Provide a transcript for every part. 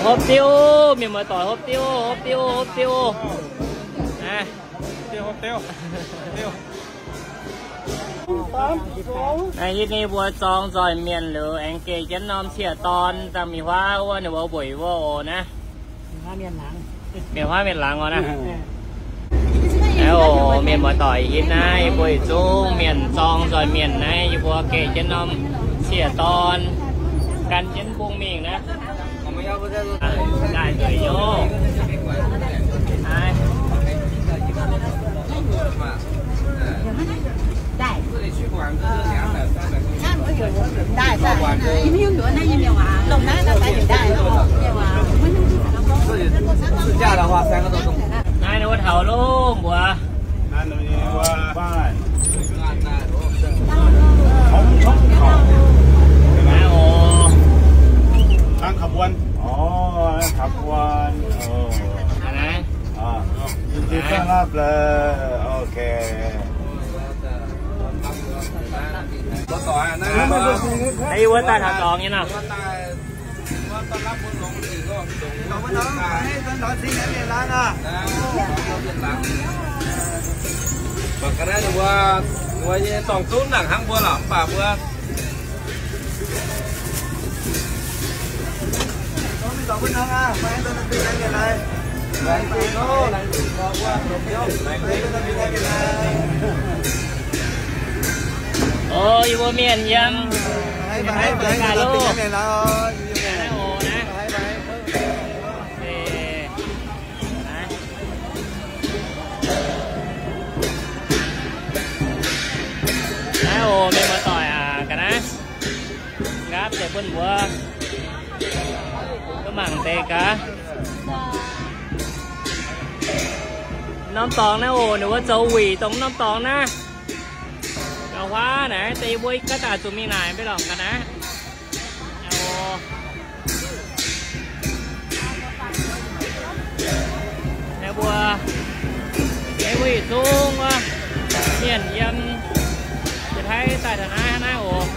Hopv diuv, mienh muoz-doic, hopv diuv, hopv diuv, hopv diuv. Naaiv hitv ninh mbuo zorng nzoih mienh liuz aengx geh jienv norm ciev dorn dangh mienh huaav wuov, ninh mbuo mbuoqc wuov oc naaiv. Mienh huaav mienh laangz oc naaiv. Naaiv oc, mienh muoz-doic, hitv naaiv yie mbuo yietc zungv mienh zorng nzoih mienh naaiv, yie mbuo geh jienv norm ciev dorn gan jienv bung mingh naaiv. Daaih nzueic nyei. 自驾的话，三个都中。 Naaiv wuov taux loh mbuox. Naaiv oc. ตามขบวน อ๋อ ขบวน เออ อันไหน อ่า ยินดีต้อนรับเลย โอเค Naaiv wuov daaih taux dorngx nyei nor. Mbuo, mbuo nyei dorngx zunv naaic hnangv mbuo lorqc, mv baac mbuo O, yie mbuo mienh yiem. Naaiv oc, mienh muoz-doic aac, ga'naaiv nqaapv deix bun mbuo duqv mangc deix gaax. Norm dorngx naaiv oc, ninh mbuo zoux wuic dongh norm dorngx naaiv. Gauh huaav naaiv deix, yie mbuo gaav daaih zuqc mingh naaic mv bei lorngc ga'naaiv. Naaiv mbuo, naaiv mbuo yietc zungv wuov mienh yiem Janx-Taiv daaih taux naaiv, naaiv oc.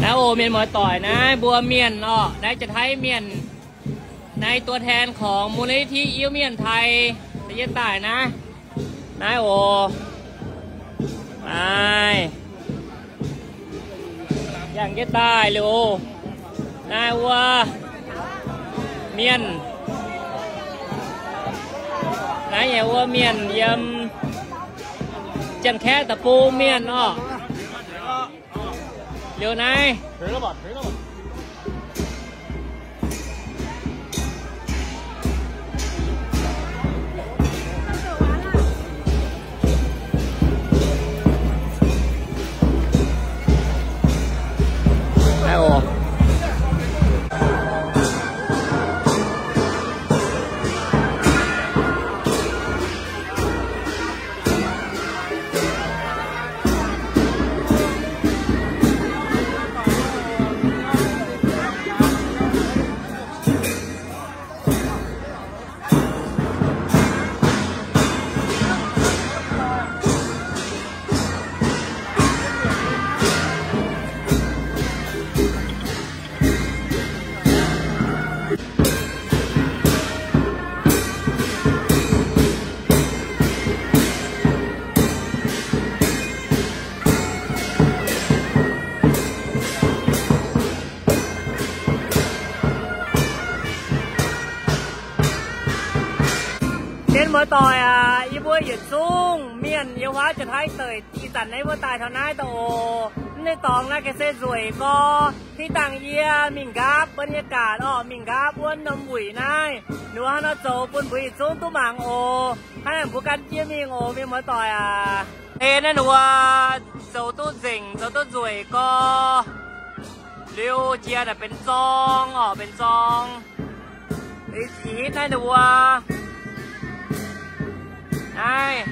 Naaiv oc, mienh muoz-doic, naaiv mbuo mienh orqc, naaiv Janx-Taiv mienh, naaiv ตัวแทนของมูลนิธิ Iu Mien Thai, da'yietv daaih naaiv, naaiv oc, naaiv. Yangh jienv daaih liuz, naaiv wuov mienh, naaiv nyei wuov mienh yiem Janx-Kaeqv deic-bung mienh orqc. Liuz naaiv Muoz-doic aac, yie mbuo yietc zungv mienh yiem wuov jiex Taiv deic ih zanc naaiv mbuo daaih taux naaiv daaih oc. Mv ninh dorngx naaiv ga'sie nzueic gorx, tiv dangh yie mingh nqaapv บรรยากาศ orqc, mingh nqaapv wuov norm wuic naaiv, ninh mbuo hnangv nor zoux bun mbuo yietc zungv duqv mangc oc. Hnangv naaic mbuo gan jienv mingh oc, mienh muoz-doic aac. Ei naaiv ninh mbuo zoux duqv nzengc, zoux duqv nzueic gorx. Liuz jiex naaic benx zorng orqc, benx zorng. Ih hitv naaiv ninh mbuo, naaiv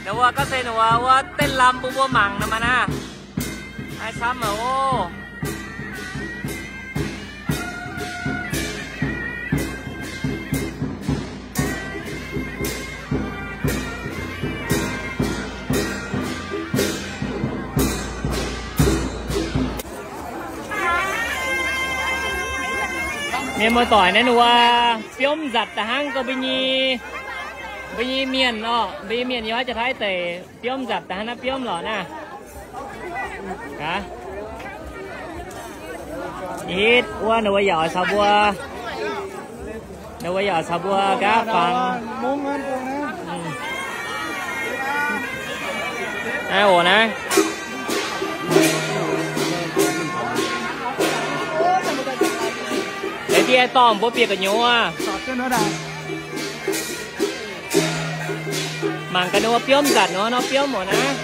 ninh mbuo gorngv se ninh mbuo wuov เต้นรำ bun mbuo mangc nor maah naaiv. Naaiv camv aqv oc. Mienh muoz-doic, naaiv ninh mbuo biomv nzatc daaih hnangv gorngv mbuo nyei, mbuo nyei mienh orqc, mbuo nyei mienh yiem haaix jiex Taiv deic biomv nzatc daaih hnangv naaiv biomv lorqc naaiv. Hitv wuov ninh mbuo yaac caux mbuo, ninh mbuo yaac caux mbuo nqaapv fangx. Naaiv oc naaiv. Laengz zingh dorh mbuo bieqc gu'nyuoz mangc gaax ninh mbuo biomv nzatc nor, nor biomv oc naaiv.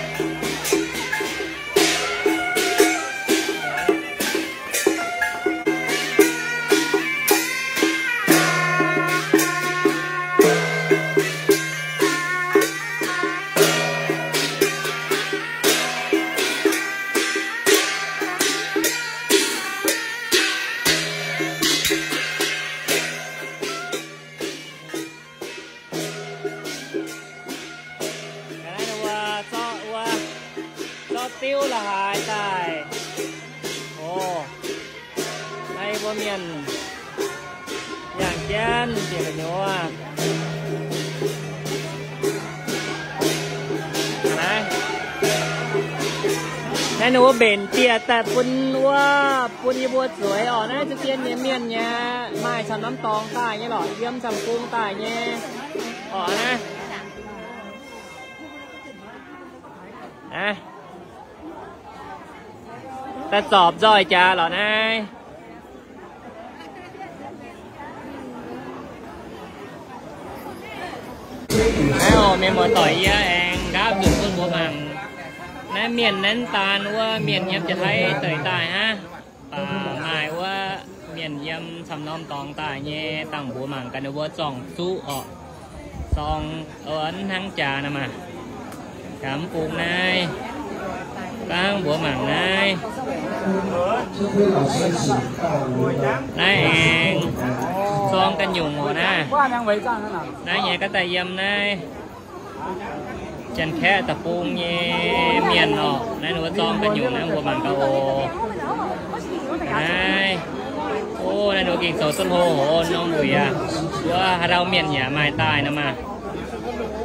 Naaiv ninh mbuo zorqv wuov, zorqv diuv la'haaix daaih. Oc, naaiv mbuo mienh yangh jienv bieqc gu'nyuoz. Naaiv, naaiv ninh mbuo mbenc dieh daaih bun wuov, bun yie mbuo zueiz orqc. Naaiv za'gengh nyei mienh nyei, maaih camv norm dorngx daaih nyei lorqc, yiem camv bung daaih nyei orqc naaiv. Daaih zorpc nzoih jaax lorqc naaiv. Naaiv oc, mienh muoz-doic, yie aengx nqaapv nzunc bun mbuo mangc. Naaiv mienh naaiv daan wuov mienh yiem jiex Taiv deic daaih hnangv. Baac maaih wuov mienh yiem camv norm dorngx daaih nyei, dangh mbuo mangc gaax ninh mbuo zorng zuqv orqc. Zorng hnangv jaax nor maah. Gaax mv bung naaiv, dangh mbuo mangc naaiv. Naaiv aengx zorng ganh nyungc oc naaiv. Naaiv nyei gaav daaih yiem naaiv Janx-Kaeqv deic-bung nyei mienh orqc. Naaiv ninh mbuo zorng ganh nyungc naaiv mbuo mangc gaax oc. Naaiv, o, naaiv ninh mbuo gengh zoux duqv hlo hov norm wuic aqv. Wuov haaix dauh mienh yaac maaih daaih nor maah.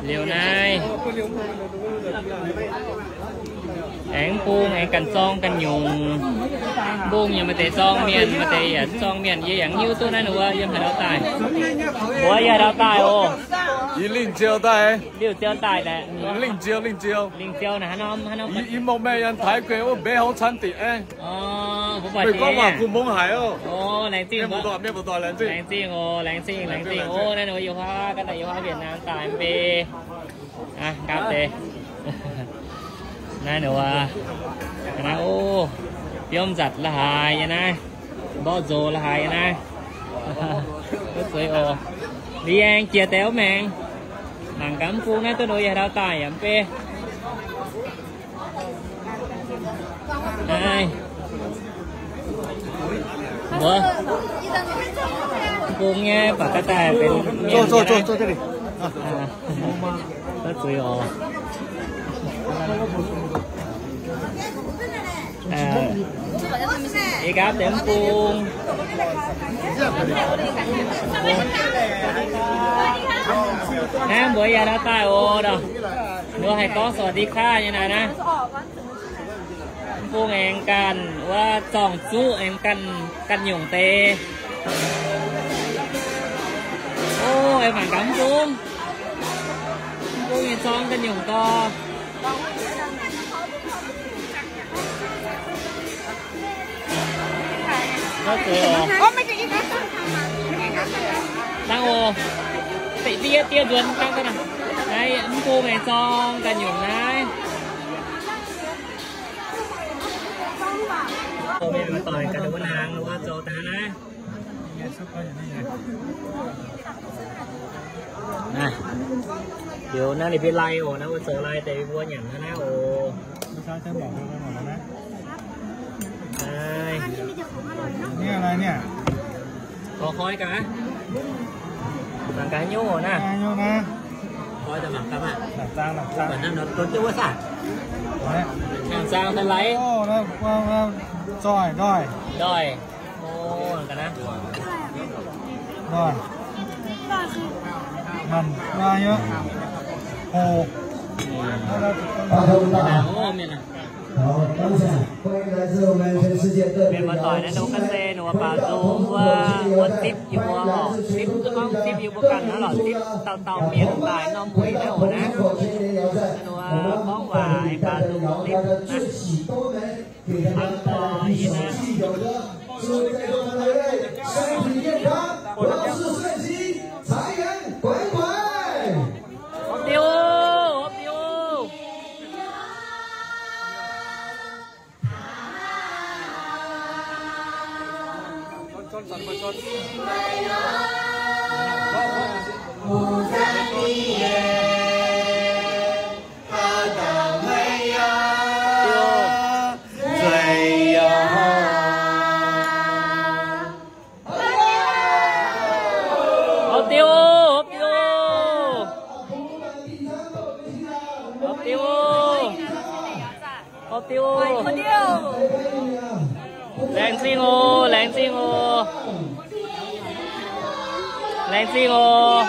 Liuz naaiv aengx bung aengx ganh zorng ganh nyungc. Bung yaac maaih deix zorng mienh, maaih deix yaac zorng mienh. Yie yaac mv hiuv duqv naaiv ninh mbuo yiem haaix dauh daaih. Mbuo yiem haaix dauh daaih oc. Yie Lingh Ziou daaih. Lingh Ziou daaih naaic. Lingh Ziou, Lingh Ziou. Lingh Ziou naaic hnangv norm, hnangv norm. Yie, yie mbuo mienh yiem Taiv guei wuov mbeix horngz camv diqc aeqv. Meih gorngv waac kuh mungz haic oc. Laengz zingh, mienh muoz-doic, mienh muoz-doic, laengz zingh. Laengz zingh oc, laengz zingh, laengz zingh oc. Naaiv ninh mbuo yiem huaav, ganh daaih yiem huaav Việt Nam daaih mbeix. Aa, nqaapv deix. Naaiv ninh mbuo, naaiv, o, biomv nzatc la'haaix nyei naaiv, mborqv nzox la'haaix nyei naaiv. Duqv zuiz oc. Liuz aengx jiex deix wuov maengx. Mangc gaax mv bung naaiv duqv nor yie haaix dauh daaih yaac mv beiv. Naaiv, mbuo, mv bung nyei baac ga'daaih benx mienh nyei. Duqv zuiz oc. Ih gaav deix mv bung. Naaiv mbuo yaac ndau daaih oc. Mbuo haih gorngv สวัสดีค่ะ nyei naaiv naaiv. Mv bung aengx ganh wuov zorng zuqv aengx ganh, ganh nyungc deix. O, Mangc gaax mv bung, mv bung nyei zorng ganh nyungc dorh. Dangh oc, diev diev nzuonx dangh naaiv, mv bung nyei zorng ganh nyungc naaiv. Mienh muoz-doic ganh wuov hnaangx wuov zoux daaih naaiv. Naaiv, liuz naaiv ninh mbuo lai oc, naaiv mbuo zoux lai deix mbuo nyanc naaiv oc. Naaiv. Gorx koi gaax. Mangc gaax haaix nyungc oc naaiv. Koi daaih mangc gaax maah. Mangc zaang daaih lai. Ndoih. Ndoih. O, ga'naaiv. Ndoih. Mangc gaax yie. Ho. Mienh muoz-doic naaiv nor ga'sie ninh mbuo baaux nzung wuov, wuov zipv yie mbuo oc, zipv, gorngv zipv yie mbuo ganh naaiv lorqc, zipv dauh dauh mienh daaih norm wuic naaiv oc naaiv. Ninh mbuo gorngv waac baaux nzung zipv naaiv. 祝你健康，万事顺心，财源滚滚。Horpc diuh, horpc diuh. 好丢哦，好丢哦，好丢哦，好丢哦。Laengz zingh oc, laengz zingh oc. Laengz zingh oc.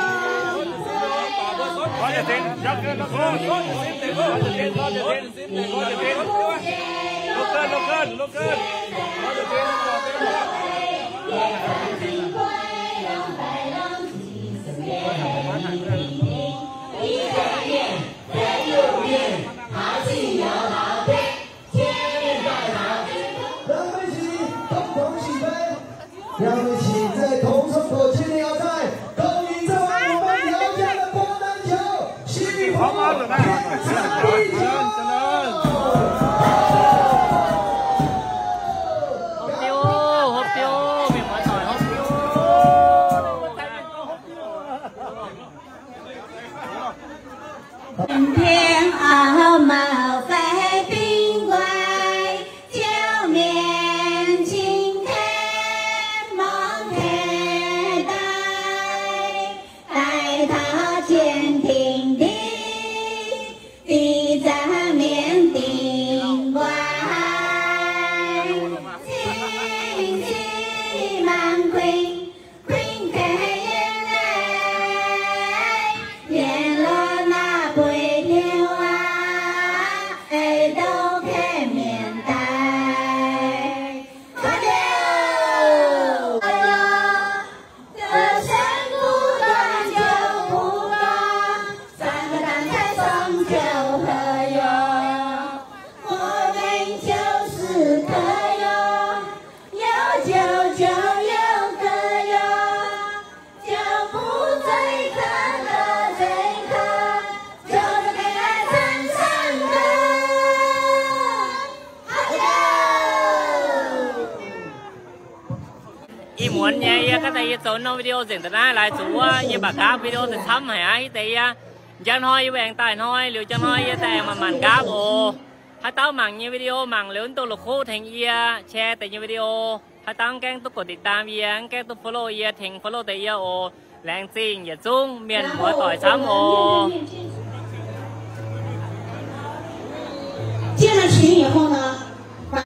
Ih muonz nyei yie ganh daaih yie zoux norm video nzengc da'naaiv laaix zuqc wuov yie mangc gaax video daaih camv haic aqv. Ih deix yie njang hnoi yie mbuo aengx daaih hnoi, liuz njang hnoi yie daaih aengx manc-manc nqaapv oc. Haaix dauh mangc nyei video mangc liuz mv duqv la'kuqv tengx yie share deix nyei video. Haaix dauh mv gaengh duqv กดติดตาม yie, mv gaengh duqv follow yie, tengx follow deix yie oc. Laengz zingh yietc zungv mienh muoz-doic camv oc. 进了群以后呢，